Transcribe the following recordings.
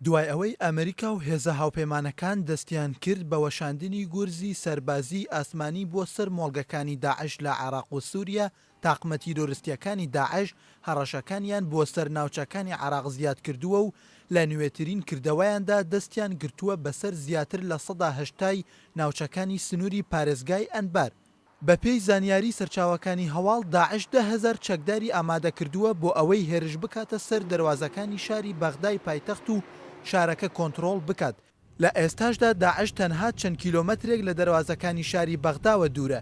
دوای ئەوەی ئەمریکا و هێزە هاوپەیمانەکان دەستیان کرد بە وەشاندنی گورزی سەربازیی ئاسمانی بۆ سەر مۆڵگەکانی داعش لە عێراق و سووریا، تاقمە تیرۆرستییەکانی داعش هەڕەشەکانیان بۆ سەر ناوچەکانی عێراق زیادکردووە و لە نوێترین کردەوەیاندا دەستیان گرتووە بەسەر زیاتر لە 80% ناوچەکانی سنووری پارێزگای ئەنبار. بەپێی زانیاری سەرچاوەکانی هەواڵ، داعش 10,000 چەکداری ئامادەکردووە بۆ ئەوەی هێرش بکاتە سەر دەروازەکانی شاری بەغدای پایتەخت و شارەکە کۆنتڕۆڵ بکات، لە ئێستاشدا داعش تەنها چەند کیلۆمەترێک لە دەروازەکانی شاری بەغداوە دوورە.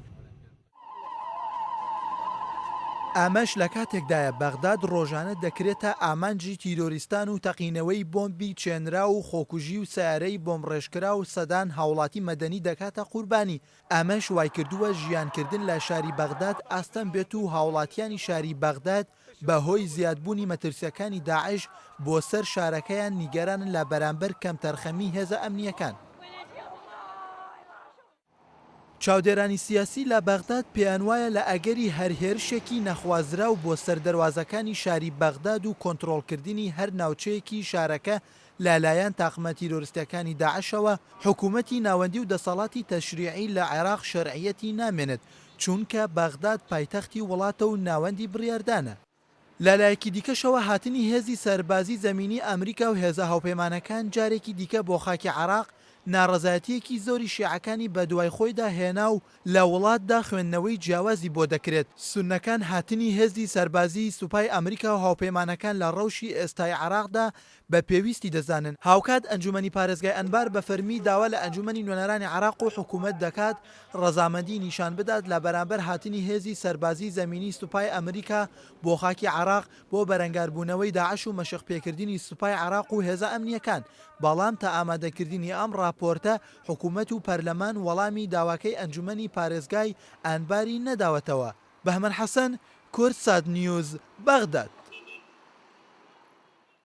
ئەمەش لەکاتێکدایە بەغداد ڕۆژانە دەکرێتە ئامانجی تیرۆریستان و تەقینەوەی بۆمبی چێنراو و خۆکوژی و سەیارەی بۆمبڕێژکراو سەدان هاوڵاتی مەدەنی دەکاتە قوربانی، ئەمەش وایکردووە ژیانکردن لە شاری بەغداد ئاستەم بێت و هاوڵاتیانی شاری بەغداد بەهۆی زیادبوونی مەترسییەکانی داعش بۆ سەر شارەکەیان نیگەرانن لە بەرامبەر کەمتەرخەمی هێزە ئەمنییەکان. چاودێرانی سیاسی لە بەغداد پێیانوایە لە ئەگەری هەر هێرشێکی نەخوازراو بۆ سەر دەروازەکانی شاری بەغداد و کۆنترۆڵکردنی هەر ناوچەیەکی شارەکە لە لایەن تاقمە تیرۆرستیەکانی داعشەوە، حکومەتی ناوەندی و دەسەڵاتی تەشریعی لە عێراق شەرعیەتی نامێنێت، چونکە بەغداد پایتەختی وڵاتە و ناوەندی بڕیاردانە. لە لایەکی دیکەشەوە هاتنی هێزی سەربازی زەمینی ئەمریکا و هێزە هاوپەیمانەکان جارێکی دیکە بۆ خاکی عێراق ناڕەزایەتییەکی زۆری شیعەکانی بەدوای خۆیدا هێنا و لە وڵاتدا خوێندنەوەی جیاوازی بۆ دەکرێت. سوننەکان هاتنی هێزی سەربازیی سوپای ئەمریکا و هاوپەیمانەکان لە ڕەوشی ئێستای عێراقدا بە پێویستی دەزانن. هاوکات ئەنجومەنی پارێزگای ئەنبار بە فەرمی داوا لە ئەنجومەنی نوێنەرانی عێراق و حکومەت دەکات ڕەزامەندی نیشان بدات لە بەرامبەر هاتنی هێزی سەربازی زەمینی سوپای ئەمریکا بۆ خاکی عێراق بۆ بەرەنگاربوونەوەی داعش و مەشق پێکردنی سوپای عێراق و هێزە ئەمنییەکان، بەڵام تا ئامادەکردنی ئەم ڕاپۆرتە حکومەت و پەرلەمان وەڵامی داواکەی ئەنجومەنی پارێزگای ئەنباری نەداوەتەوە. بەهمەن حەسەن، کوردسات نیوز، بەغداد.